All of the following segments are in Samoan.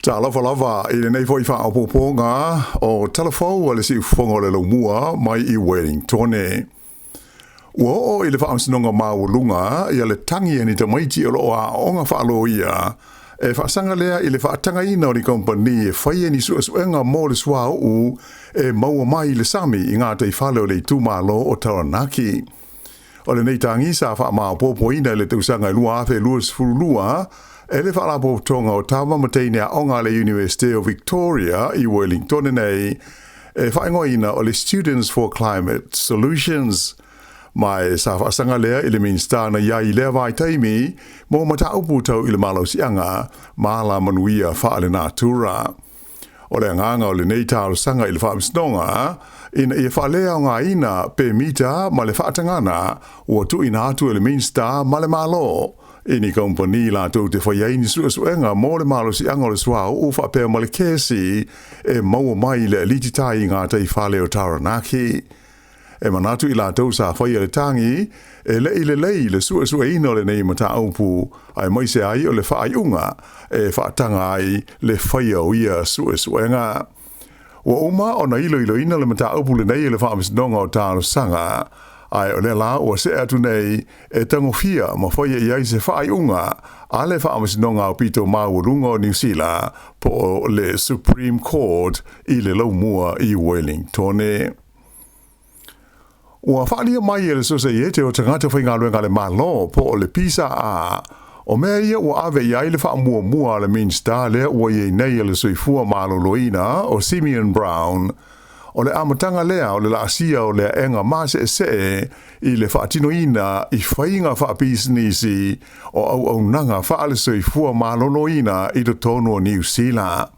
Talofa lava i lenei foi faaopoopoga o Tala Fou a le Siufofoga o le Laumua mai i Wellingtone. Ua oo i le Faamasinoga Maualuga ia le tagi a ni tamaiti o lo o aooga faaloia e faasaga lea i le faatagaina o ni kamupani e faia ni suesuega mo le suauu e maua mai i le sami i gataifale o le itumalo o Taranaki. O lenei tagi sa faamaopoopoina i le tausaga e 2022 e le Faalapotopotoga o Tama ma Teine Aoga a le Iunivesite o Victoria i Wellingtone nei, e faaigoaina o le Students for Climate Solutions. Ma e sa faasaga lea i le Minisita na i ai i lea vaitaimi mo mataupu tau i le malosiaga ma alamanuia faalenatura. O le agaga o lenei talosaga i le Faamasinoga ina ia faaleaogaina pemita ma le faatagana ua tuuina atu e le Minisita ma le Malo i ni kamupani latou te fai ai ni suesuega mo le malosiaga o le suauu faapea ma le kesi e maua mai i le aliti tai i gataifale o Taranaki. E manatu i latou sa faia le tagi, e le i lelei le suesueina o lenei mataupu, aemaise ai o le faaiuga e faataga ai le faia o ia suesuega. Ua uma ona iloiloina le mataupu lenei e le Faamasinoga o Talosaga, ae o lea la ua see atu nei e tagofia ma faia i ai se faaiuga a le Faamasinoga Aupito Maualuga o Niu Sila po o le Supreme Court i le Laumua i Wellingtone. Ua faaalia mai e le Sosaiete o Tagata Faigaluega a le Malo po o le PSA, o mea ia ua ave i ai le faamuamua a le Minisita lea ua i ai nei a le Soifua Maloloina o Simeon Brown, o le amataga lea o le laasia o le aega maseesee i le faatinoina i faiga faapisinisi o auaunaga faale-soifua maloloina i totonu o Niu Sila.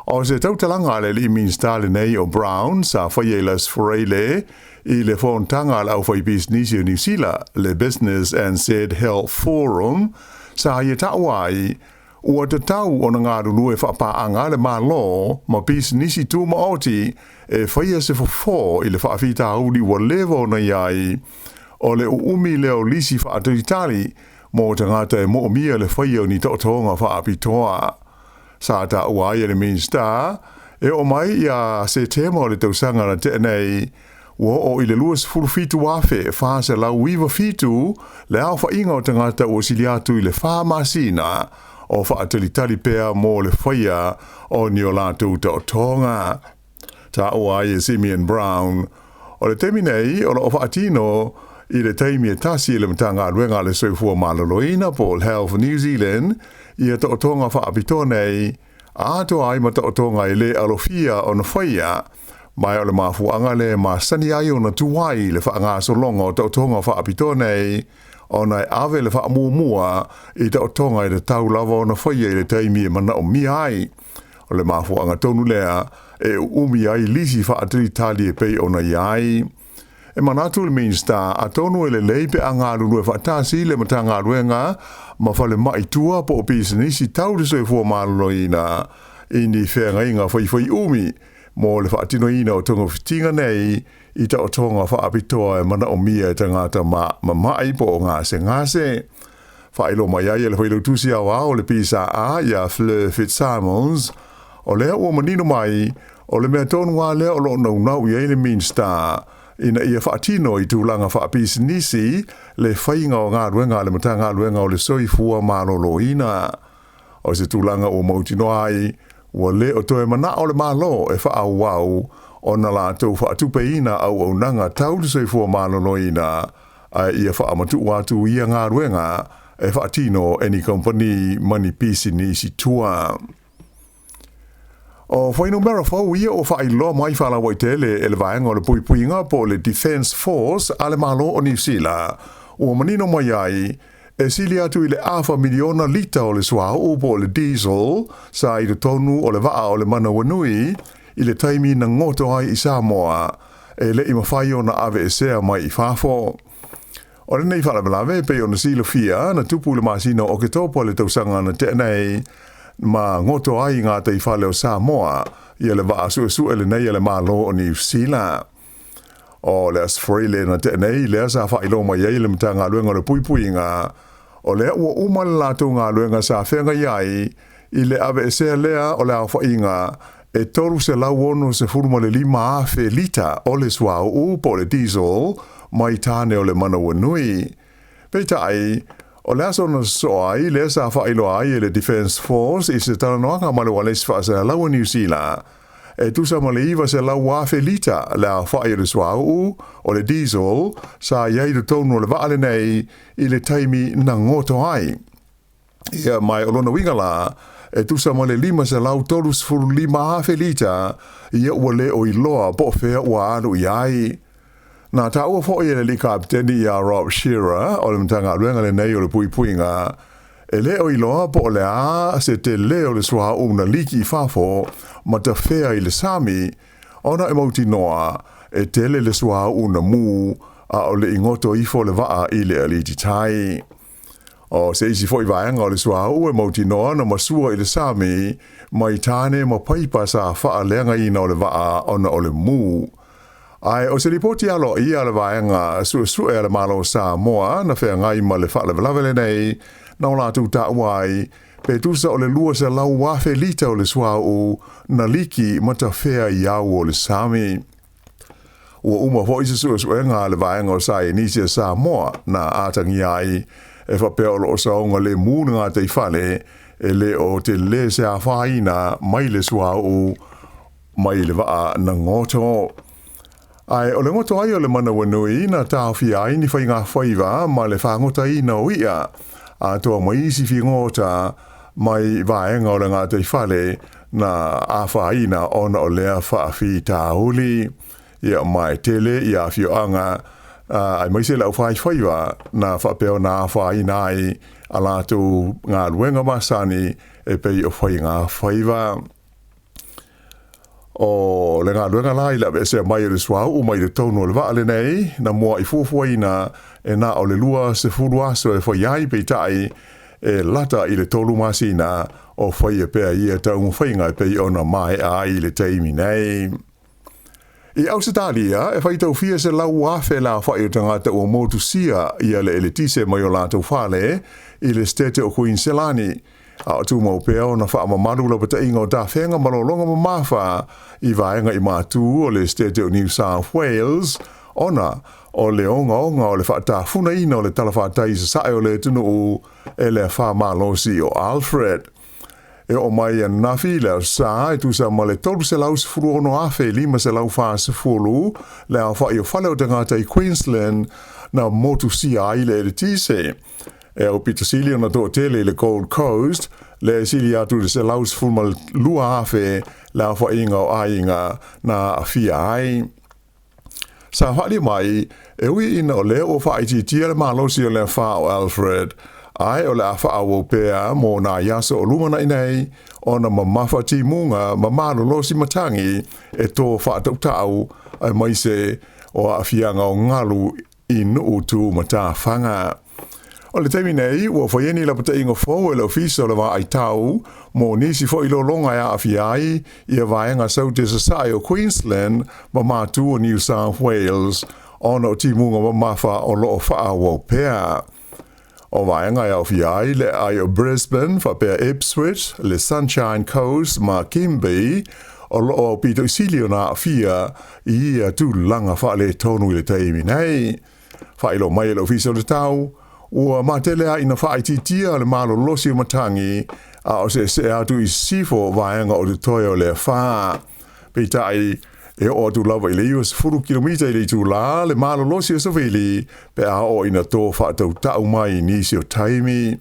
O se tautalaga a le alii Minisita lenei o Brown sa faia i le Aso Faraile i le fonotaga a le aufaipisinisi o Niu Sila, le Business NZ Health Forum, sa ia taua ai, ua tatau ona galulue faapaaga le Malo ma pisinisi tumaoti e faia se fofo i le faafitauli ua leva ona i ai o le uumi lea o lisi faatalitali mo tagata e moomia le faia o ni taotoga faapitoa. Sa taua ai e le Minisita, e oo mai ia Setema o le tausaga na tea nei, ua oo i le 27,497 le aofaiga o tagata ua sili atu i le 4 masina o faatalitali pea mo le faia o ni o latou taotoga. Taua ai e Simeon Brown, o le taimi nei o lo o faatino i le taimi e tasi e le Matagaluega a le Soifua Maloloina po o le Health New Zealand ia taotoga faapitoa nei, atoa ai ma taotoga e le alofia ona faia, ma o le mafuaaga lea e masani ai ona tuai le faagasologa o taotoga faapitoa nei, ona e ave le faamuamua i taotoga e tatau lava ona faia i le taimi e manaomia ai. O le mafuaaga tonu lea e uumi ai lisi faatalitali e pei ona i ai. E manatu le Minisita atonu e lelei pe a galulue faatasi le Matagaluega ma falemai tua po o pisinisi tau le soifua maloloina i ni feagaiga faifai umi mo le faatinoina o togafitiga nei i taotoga faapitoa e manaomia e tagata ma mamai po o gasegase. Faailoa mai ai e le Failautusi Aoao o le PSA ia Fleur Fitzsimons, o lea ua manino mai, o le mea tonu lava lea o lo o naunau i ai le Minisita ina ia faatino i tulaga faapisinisi le faiga o galuega a le Matagaluega o le Soifua Maloloina. O se tulaga ua mautinoa ai, ua le o toe manao le Malo e faaauau ona latou faatupeina auaunaga tau le soifua maloloina, ae ia faamatuu atu ia galuega e faatino e ni kamupani ma ni pisinisi tua. O fuainumera fou ia ua faailoa mai faalauaitele e le vaega o le puipuiga po o le Defence Force a le Malo o Niu Sila, ua manino mai ai, e sili atu i le afa miliona lita o le suauu po o le diesel sa i totonu o le vaa o le Manawanui i le taimi na goto ai i Samoa, e le i mafai ona aveesea mai i fafo. O lenei faalavelave, e pei ona silafia, na tupu i le masina o Oketopa i le tausaga na tea nei, ma goto ai i gataifale o Samoa ia le vaa suesue lenei a le Malo o Niu Sila. O le Aso Faraile na tea nei, lea sa faailoa mai ai e le Matagaluega o le Puipuiga, o lea ua uma le latou galuega sa feagai ai i le aveesea lea o le aofaiga e 365,000 lita o le suauu po o le diesel mai tane o le Manawanui. Peitai, o le aso na sosoo ai lea sa faailoa ai e le Defence Force i se talanoaga ma le ualesi faasalalau a Niu Sila, e tusa ma le 900,000 lita le aofai o le suauu o le diesel sa i ai i totonu o le vaa lenei i le taimi na goto ai. Ia, ma o lona uiga la, e tusa ma le 535,000 lita ia ua le o iloa po o fea ua alu i ai. Na taua foi e le alii kapeteni ia Rob Shearer o le Matagaluega lenei o le Puipuiga, e le o iloa po o le a se tele o le suauu na liki i fafo ma tafea i le sami, ona e mautinoa e tele le suauu na mu a o le i goto ifo le vaa i le aliti tai. O se isi foi vaega o le suauu e mautinoa na masua i le sami mai tane ma paipa sa faaleagaina o le vaa ona o le mu. Ae o se lipoti aloaia a le Vaega Suesue a le Malo o Samoa na feagai ma le faalavelave lenei na o latou taua ai pe tusa o le 200,000 lita o le suauu na liki ma tafea i au o le sami. Ua uma foi se suesuega a le Vaega o Saienisi a Samoa na atagia ai e faapea o lo o saogalemu le gataifale e le o telē se afaina mai le suauu mai le vaa na goto. Ae o le goto ai o le manawanui na taofia ai ni faigafaiva ma le fagotaina o i'a, atoa ma isi figota mai vaega o le gataifale na afaina ona o lea faafitauli. Ia, ma e tele ia afioaga aemaise le aufaifaiva na faapea ona afaina ai a latou galuega masani e pei o faigafaiva. O le galuega la i le aveesea mai o le suauu mai totonu o le vaa lenei, na mua'i fuafuaina e na o le 20 aso e fai ai, peitai e lata i le tolu masina o faia pea ia taumafaiga e pei ona maea ai i le taimi nei. I Ausetalia, e faitau fia 100,000 le aofai o tagata ua motusia ia le eletise mai o latou fale i le Setete o Kuiniselani, a o tumau pea ona faamamalu lapataiga o tafega ma lologa mamafa i vaega i matu o le Setete o New South Wales ona o le ogaoga o le faatafunaina o le talafatai i sasae o le atunuu e le afa malosi o Alfred. E oo mai ananafi i le Aso Sa e tusa ma le 316,540 le aofai o fale o tagata i Queensland na motusia ai le eletise. E aupito sili ona toatele i le Gold Coast, lea e sili atu i le 112,000 le aofaiga o aiga na aafia ai. Sa faaalia mai, e ui ina o lea ua faaitiitia le malosi o le afa o Alfred, ae o le a faaauau pea mo nai aso o lumanai nei ona mamafa timuga ma malolosi matagi e to faatautau aemaise o aafiaga o galu i nuu tu matafaga. O le taimi nei, ua faia ni lapataiga fou e le Ofisa o le Vaai Tau mo nisi foi lologa e aafia ai ia vaega saute sasae o Queensland ma matu o New South Wales ona o timuga mamafa o lo o faaauau pea. O vaega e aofia ai le aai o Brisbane faapea Ipswich, le Sunshine Coast ma Kimby o lo o aupito i sili ona aafia i ia tulaga faaletonu i le taimi nei. Faailoa mai e le Ofisa o le Tau, ua matele a ina faaitiitia le malolosi o matagi a o seesee atu i sisifo vaega o totoe o le afa. Peitai, e oo atu lava i le 90 kilomita i le itulā le malolosi o savili pe a oo ina tō faatautau mai i nisi o taimi.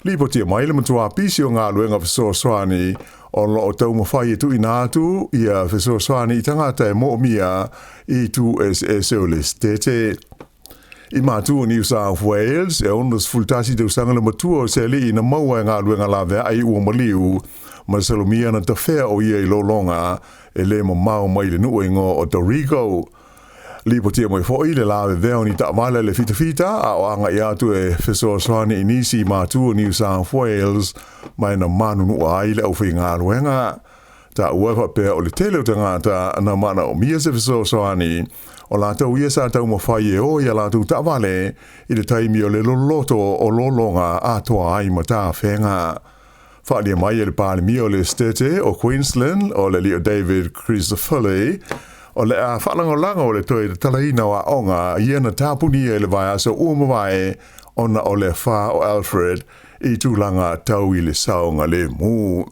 Lipotia mai le matua pisi o galuega fesoasoani o lo o taumafai e tuuina atu ia fesoasoani i tagata e moomia i itu eseese o le Setete. I matu o New South Wales, e 61 tausaga le matua o se alii na maua e galuega laveai ua maliu masalomia na tafea o ia i lologa e le mamao mai le nuu e igoa o Dorrigo. Lipotia mai foi le lavevea o ni taavale le fitafita a o agai atu e fesoasoani i nisi i matu o New South Wales ma e na manunua ai le aufaigaluega. Taua e faapea o le tele o tagata na manaomia se fesoasoani o latou ia sa taumafai e o i a latou taavale i le taimi o le loloto o lologa atoa ai ma tafega. Faaalia mai e le Palemia o le Esetete o Queensland, o le alii o David Crisafulli, o le a faalagolago le toe tatalaina o aoga ia na tapunia i le vaiaso ua mavae ona o le afa o Alfred i tulaga tau i le saogalemu.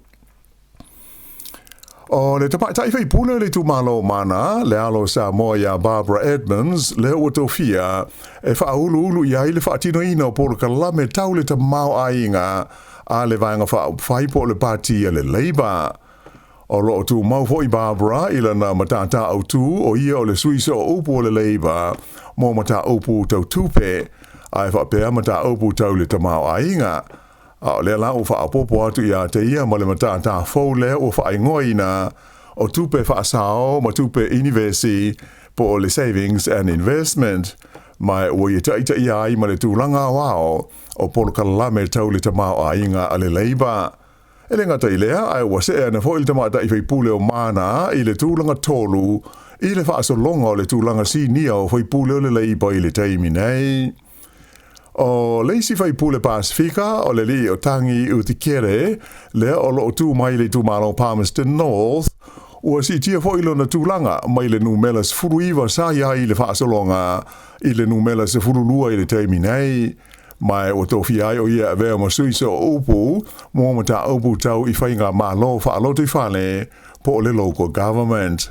O le tamaitai faipule o le itumalo o Mana, le alo o Samoa ia Barbara Edmonds, lea ua tofia e faauluulu i ai le faatinoina o polokalame tau le tamaoaiga a le Vaega Faaupufai po o le Pati a le Labour. O lo o tumau foi Barbara i lana matata autu o ia o le sui sooupu o le Labour mo mataupu tau tupe, ae faapea mataupu tau le tamaoaiga. A o lea la ua faaopoopo atu ia te ia ma le matata fou lea ua faaigoaina o tupe faasao ma tupe inivesi po o le Savings and Investment, ma ua ia taitaia ai ma le tulaga aoao o polokalame tau le tamaoaiga a le Labour. E le gata i lea, ae ua see ane foi le tamaitai faipule o Mana i le tulaga tolu i le faasologa o le tulaga sinia o faipule o le Labour i le taimi nei. O le isi faipule Pasefika, o le alii o Tangi Utikere, lea o lo o tu mai i le itumalo Palmerston North, ua siitia foi lona tulaga mai le numela 19 sa i ai i le faasologa i le numela 12 i le taimi nei, ma ua tofia ai o ia e avea ma sui sooupu mo mataupu tau i faigamalo faalotoifale po o le local government.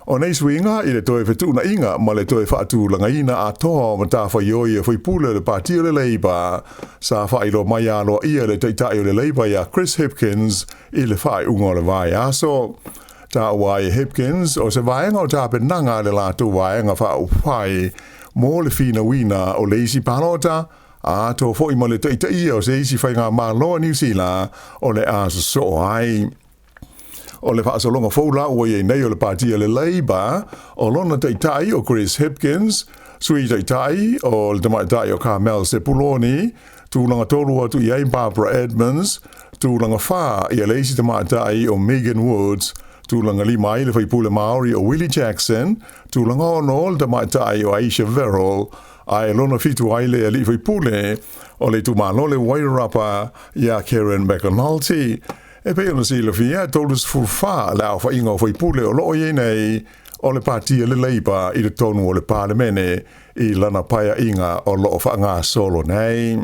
O nei suiga i le toe fetuunaiga ma le toe faatulagaina atoa o matafaioi a faipule o le Pati o le Labour, sa faailoa mai aloaia e le Taitai o le Labour ia Chris Hipkins i le faaiuga o le vaiaso. Taua ai e Hipkins o se vaega o tapenaga a le latou vaega faaupufai mo le finauina o le isi palota, atoa foi ma le taitaia o se isi faigamalo a Niu Sila o le a sosoo ai. O le faasologa fou la ua i ai nei o le Pati a le Labour, o lona taitai o Chris Hipkins, sui taitai o le tamaitai o Carmel Sepuloni, tulaga tolu atu i ai Barbara Edmonds, tulaga fa ia le isi tamaitai o Megan Woods, tulaga lima ai le faipule Māori o Willie Jackson, tulaga ono le tamaitai o Aisha Verrall, ae lona fitu ai le alii faipule o le itumalo le Wairarapa ia Karen McAnulty. E pei ona silafia, e 34 le aofaiga o faipule o lo o i ai nei o le Pati a le Labour i totonu o le Palemene i lana paeaiga o lo o faagasolo nei.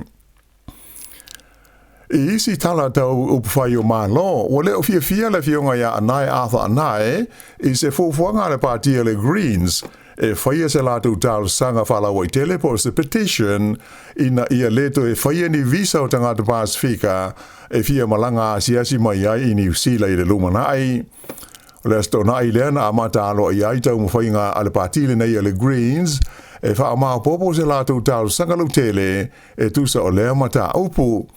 I isi tala tau upufai o Malo, ua le o fiafia le afioga ia Anae Arthur Anae i se fuafuaga a le Pati a le Greens e faia se latou talosaga faalauaitele po o se petition ina ia le toe faia ni visa o tagata Pasefika e fia malaga asiasi mai ai i Niu Sila i le lumanai. O le Aso Toonai lea na amata aloaia ai taumafaiga a le pati lenei a le Greens e faamaopoopo se latou talosaga lautele e tusa o lea mataupu.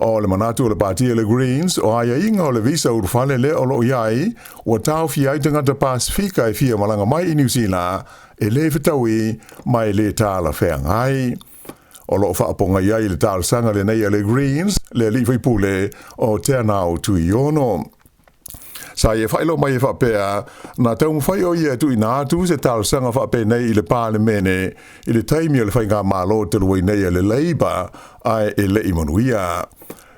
O le manatu o le pati a le Greens, o aiaiga o le visa ulufale lea o lo o i ai, ua taofia ai tagata Pasefika e fia malaga mai i Niu Sila e le fetaui ma e le talafeagai. O lo o faapogai ai le talosaga lenei a le Greens, le alii faipule o Teanau Tuiono. Sa ia faailoa mai e faapea, na taumafai o ia e tuuina atu se talosaga faapenei i le Palemene i le taimi o le faigamalo talu ai nei a le Labour, ae e le i manuia.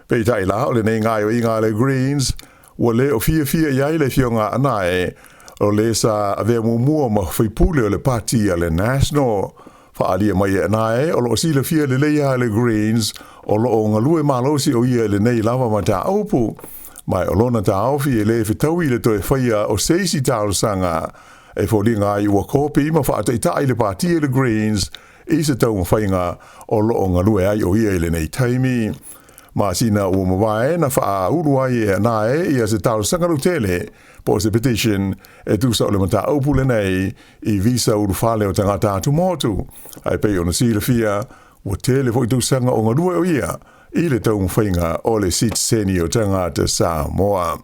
Peitai la, o lenei gaoioiga a le Greens, ua le o fiafia i ai le afioga a Anae, o le sa avea muamua ma faipule o le pati a le National. Faaalia mai e Anae, o lo o silafia lelei lava e le Greens, o lo o galue malosi o ia i lenei lava mataupu. Ma o lona taofi e le fetaui le toe faia o se isi talosaga e foliga ai ua kopi ma faataitai le pati a le Greens i se taumafaiga o lo o galue ai o ia i lenei taimi. Masina ua mavae na faaulu ai e Anae ia se talosaga lautele po o se petition e tusa o le mataupu lenei i visa ulufale o tagata atumotu, ae pei ona silafia, ua tele foi tausaga o galue o ia i le taumafaiga o le sitiseni o tagata Samoa.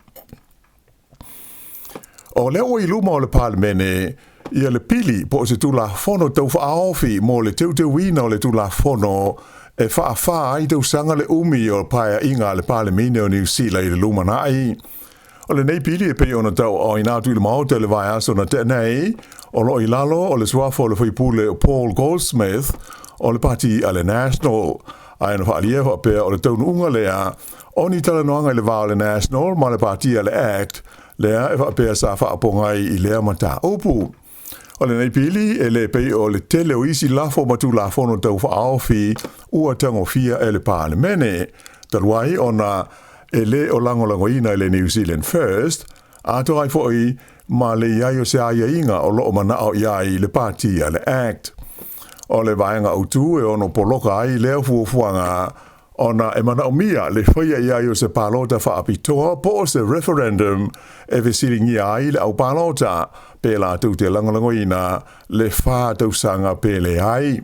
O lea ua i luma o le Palemene ia le pili po o se Tulafono Tau Faaofi mo le teuteuina o le Tulafono e faafa ai tausaga le umi o paeaiga a le Palemene o Niu Sila i le lumanai. O lenei pili e pei ona tauaaoina atu i le Maota i le vaiaso na tea nei, o lo o i lalo o le suafa o le faipule o Paul Goldsmith o le pati a le National. Ae na faaalia e faapea o le taunuuga lea o ni talanoaga i le va o le National ma le Pati a le Act, lea e faapea sa faapogai i lea mataupu. O lenei pili e le pei o le tele o isi lafo ma Tulafono Tau Faaofi ua tagofia e le Palemene, talu ai ona e le o lagolagoina e le New Zealand First, atoa ai foi ma le i ai o se aiaiga o lo o manao i ai le Pati a le Act. O le vaega autu e ono poloka ai lea fuafuaga ona e manaomia le faia i ai o se palota faapitoa po o se referendum e fesiligia ai le aupalota pe latou te lagolagoina le 4 tausaga pe leai.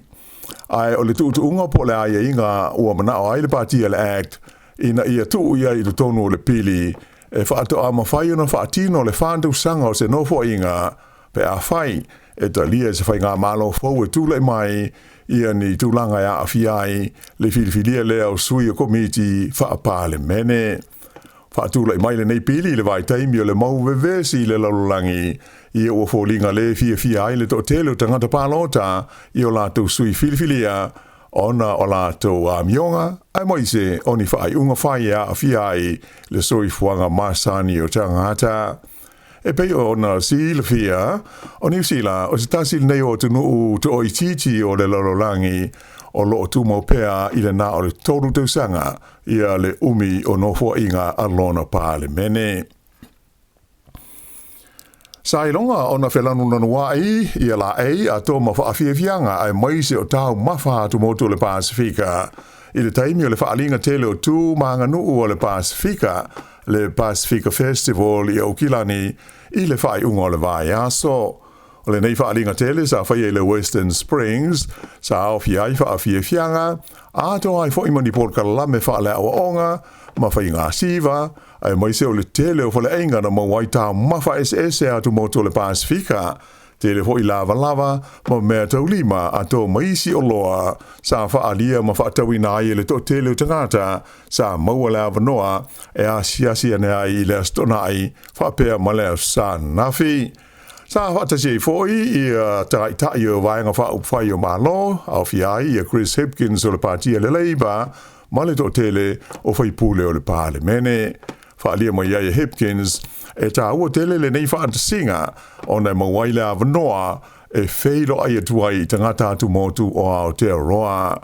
Ae o le tuutuuga po o le aiaiga ua manao ai le Pati a le Act ina ia tuu i ai i totonu o le pili, e faatoa mafai ona faatino le 4 tausaga o se nofoaiga pe afai e talia e se faigamalo fou e tulai mai ia ni tulaga e aafia ai le filifilia lea o sui o komiti faapalemene. Faatulai mai lenei pili i le vaitaimi o le mau vevesi i le lalolagi ia ua foliga le fiafia ai le toatele o tagata palota i o latou sui filifilia ona o latou amioga aemaise o ni faaiuga fai e aafia ai le soifuaga masani o tagata. E pei ona silafia, o Niu Sila o se tasi lenei o atunuu toaitiiti o le lalolagi o lo o tumau pea i le na o le 3 tausaga ia le umi o nofoaiga a lona palemene. Sa iloga ona felanunanuai ia laei atoa ma faafiafiaga aemaise o taumafa atumotu o le Pasifika i le taimi o le faaaliga tele o tu ma aganuu o le Pasifika, le Pasifika Festival i Aukilani i le faaiuga o le vaiaso. O lenei faaaliga tele sa faia i le Western Springs sa aofia ai faafiafiaga atoa ai foi ma ni polokalame faaleaoaoga ma faigasiva aemaise o le tele o faleaiga na maua ai taumafa eseese atumotu o le Pasifika, tele foi lavalava ma mea taulima atoa ma isi oloa sa faaalia ma faatauina ai e le toatele o tagata sa maua le avanoa e asiasi ane ai i le Aso Toonai faapea ma le Aso Sa ananafi. Sa faatasi ai foi ia taitai o Vaega Faaupufai o Malo, aofia ai ia Chris Hipkins o le Pati a le Labour ma le toatele o faipule o le Palemene. Faaalia mai ai e Hipkins e taua tele lenei faatasiga ona e maua ai le avanoa e feiloai atu ai i tagata atumotu o Aotearoa.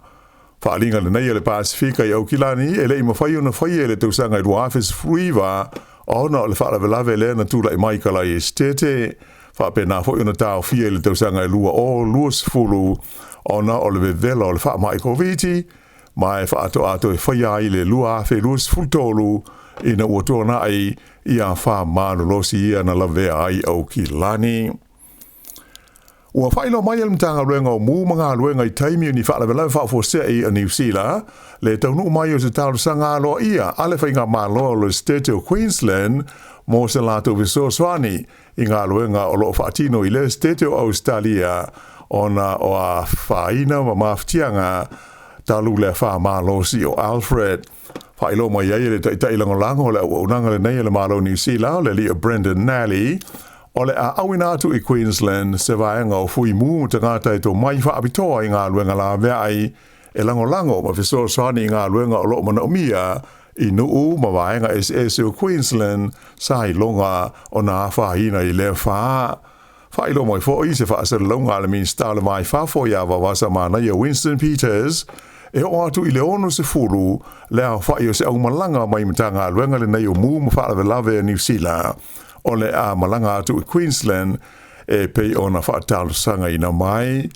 Faaaliga lenei a le Pasifika i Aukilani e le i mafai ona faia i le tausaga i 2019 ona o le faalavelave lea na tulai mai i Kalai Esetete. Faapena foi ona taofia i le tausaga e 2020 ona o le vevela o le faamai Koviti, ma e faatoa toe faia ai le 2023 ina ua tuanai ia afa malolosi ia na lavea ai Aukilani. Ua faailoa mai e le Matagaluega o Mu ma Galuega i taimi o ni faalavelave faafuasei a Niu Sila le taunuu mai o se talosaga aloaia a le faigamalo o le Setete o Queensland mo se latou fesoasoani i galuega o lo o faatino i le Setete o Ausetalia ona o afaina ma mafatiaga talu le afa malosi o Alfred. Faailoa mai ai e le taitai lagolago o le auaunaga lenei a le Malo Niu Sila, o le alii o Brendan Nally, o le a auina atu i Queensland se vaega o fuimu ma tagata e tomai faapitoa i galuega laveai e lagolago ma fesoasoani i galuega o lo o manaomia i nuu ma vaega eseese o Queensland sa iloga ona afaina i lea afa. Faailoa mai foi se faasalalauga a le Minisita o le Va i Fafo ia Vaovasamanaia Winston Peters, e oo atu i le 60 le aofai o se aumalaga mai Matagaluega lenei o Mu ma Faalavelave a Niu Sila o le a malaga atu i Queensland e pei ona faatalosagaina mai.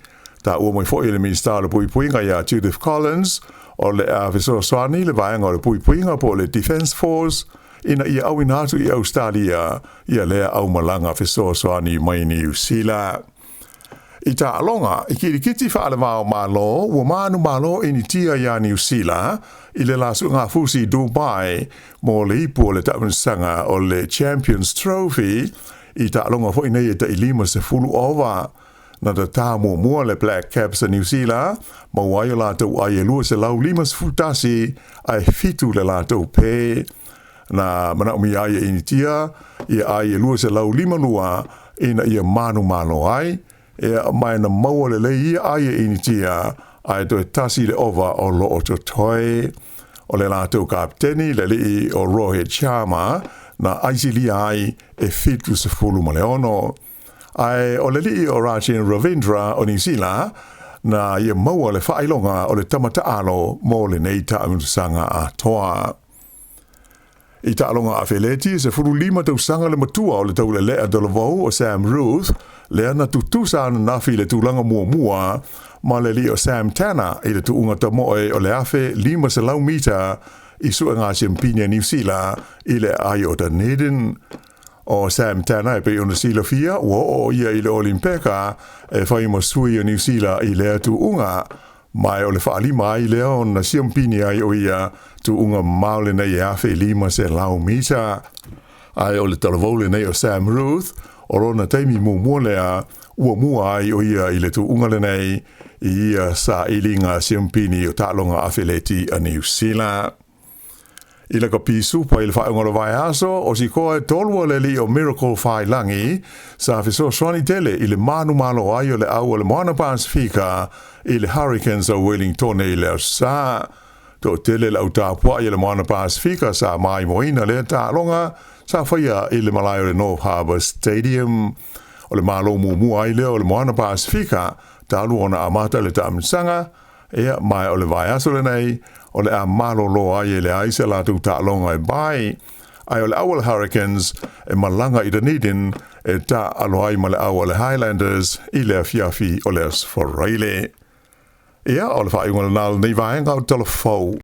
Taua mai foi e le Minisita o le Puipuiga ia Judith Collins o le a fesoasoani le vaega o le puipuiga po o le Defence Force ina ia auina atu i Ausetalia ia lea aumalaga fesoasoani mai Niu Sila. I taaloga, i kirikiti faaleva o Malo, ua manumalo Initia iā Niu Sila i le la suegafusi i Dubai mo le ipu o le taamilosaga o le Champions Trophy i taaloga foi nei e tai 50 ova. Na tatā muamua le Black Caps a Niu Sila, maua ai o latou ai e 251 ae 7 le latou pe. Na manaomia ai e Initia ia ai e 252 ina ia manumalo ai, e ma na maua lelei ia ai e Initia. Ae toe tasi le ova o lo o totoe. O le latou kapeteni le alii o Rohit Sharma na aisilia ai e 76. Ae o le alii o Rachin Ravindra o Niu Sila na ia maua le faailoga o le tama taalo mo lenei taamilosaga atoa. I taaloga afeleti, 15 tausaga le matua o le taulelea talavou o Sam Ruth, lea na tutusa ananafi le tulaga muamua ma le alii o Sam Tanner i le tuuga tamoe o le 1500 mita i suega siampini a Niu Sila i le aai o Dunedin. O Sam Tanner e pei ona silafia ua oo ia i le Olimpeka e fai ma sui o Niu Sila i lea tuuga, ma o le faalima ai lea ona siampini ai o ia tuuga mamao lenei e 1500 mita. Ae o le talavou lenei o Sam Ruth, o lona taimi muamua lea ua mua ai o ia i le tuuga lenei i ia sailiga siampini o taaloga afeleti a Niu Sila. I lakapi supa i le faaiuga o le vaiaso, o sikoa e tolu a le alii o Miracle Faiilagi sa fesoasoani tele i le manumalo ai o le au a le Moana Pasifika i le Hurricanes o Wellingtone i le Aso Sa. Toatele le au tapuai a le Moana Pasifika sa maimoaina lea taaloga sa faia i le malae o le North Harbour Stadium. O le malo muamua ai lea o le Moana Pasifika talu ona amata le taamilosaga. Ia, ma o le vaiaso lenei, o le a malolo ai e leai se latou taaloga e bai. Ae o le au a le Hurricanes e malaga i Dunedin e taaalo ai ma le au a le Highlanders i le afiafi o le Aso Faraile. Ia, o le faaiuga lena o lenei vaega o Tala Fou.